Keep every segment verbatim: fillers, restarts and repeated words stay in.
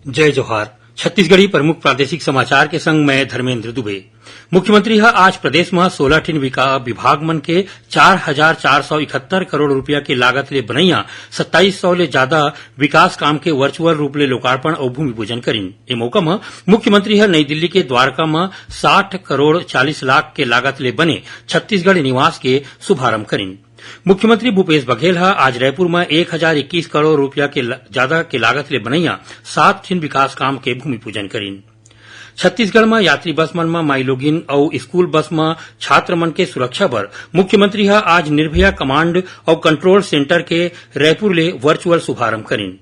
जय जोहार। छत्तीसगढ़ी प्रमुख प्रादेशिक समाचार के संग मैं धर्मेंद्र दुबे। मुख्यमंत्री ह आज प्रदेश म सोलह ठिन विका-, विभाग मन के चार हजार चार सौ इकहत्तर करोड़ रुपया के लागत ले बनइया सत्ताईस सौ ले जादा विकास काम के वर्चुअल रूप ले लोकार्पण अउ भूमि पूजन करिन। ए मौका म मुख्यमंत्री ह नई दिल्ली के द्वारका म साठ करोड़ चालीस लाख के लागत ले बने छत्तीसगढ़ निवास के शुभारंभ करिन। मुख्यमंत्री भूपेश बघेल ह आज रायपुर म एक हजार इक्कीस करोड़ रुपया के ल-, जादा के लागत ले बनइया सात ठिन विकास काम के भूमि पूजन करिन। छत्तीसगढ़ म यात्री बस मन म माईलोगिन अउ स्कूल बस म छात्र मन के सुरक्षा बर मुख्यमंत्री ह आज निर्भया कमांड अउ कंट्रोल सेंटर के रायपुर ले वर्चुअल शुभारंभ करिन।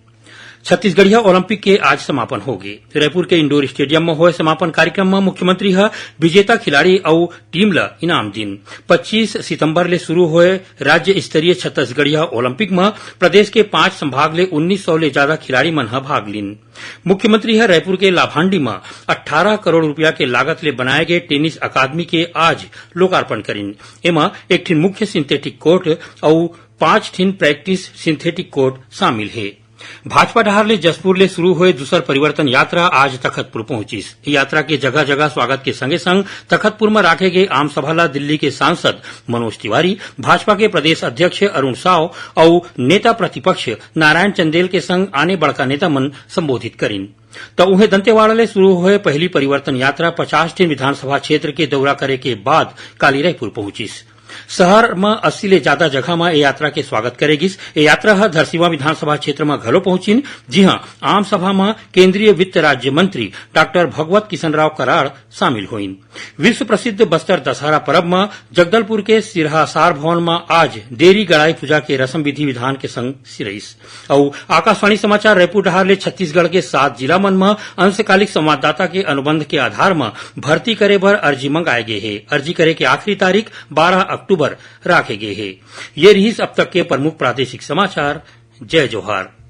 छत्तीसगढ़िया ओलंपिक के आज समापन होगे। रायपुर के इंडोर स्टेडियम म होए समापन कार्यक्रम म मुख्यमंत्री ह विजेता खिलाड़ी अउ टीम ल इनाम दिन। पच्चीस सितंबर ले शुरू होए राज्य स्तरीय छत्तीसगढ़िया ओलंपिक म प्रदेश के पांच संभाग ले उन्नीस सौ ले जादा खिलाड़ी मन ह भाग लीन। मुख्यमंत्री ह रायपुर के लाभांडी म अट्ठारह करोड़ रुपया के लागत ले बनाए गए टेनिस अकादमी के आज लोकार्पण करिन। एमा एक ठिन मुख्य सिंथेटिक कोर्ट अउ पांच ठिन प्रैक्टिस सिंथेटिक कोर्ट शामिल हे। भाजपा डहार ले जशपुर ले शुरू होए दूसर परिवर्तन यात्रा आज तखतपुर पहुंचिस। ए यात्रा के जगह-जगह स्वागत के संगे-संग तखतपुर म राखे गे आम सभा ल दिल्ली के सांसद मनोज तिवारी, भाजपा के प्रदेश अध्यक्ष अरुण साव अउ नेता प्रतिपक्ष नारायण चंदेल के संग आने बड़का नेता मन संबोधित करिन। त उहें दंतेवाड़ा ले शुरू होए पहली परिवर्तन यात्रा पचास ठिन विधानसभा क्षेत्र के दौरा करे के बाद काली रायपुर पहुंचिस। शहर म अस्सी ले जादा जगह म ए यात्रा के स्वागत करे गिस। ए यात्रा ह धरसीवा विधानसभा क्षेत्र म घलो पहुंचिन, जिहां आम सभा म केंद्रीय वित्त राज्य मंत्री डॉक्टर भगवत किशन राव कराड़ शामिल होइन। विश्व प्रसिद्ध बस्तर दशहरा परब म जगदलपुर के सिरहासार भवन म आज देरी गड़ाई पूजा के रसम विधि विधान के संग सिरइस। अउ आकाशवाणी समाचार रायपुर डहार ले छत्तीसगढ़ के सात जिला मन म अंशकालिक संवाददाता के अनुबंध के आधार म भर्ती करे बर अर्जी मंगाए गे हे। अर्जी करे के आखिरी तारीख बारह अक्टूबर राखे गे हे। ये रिहिस अब तक के प्रमुख प्रादेशिक समाचार। जय जोहार।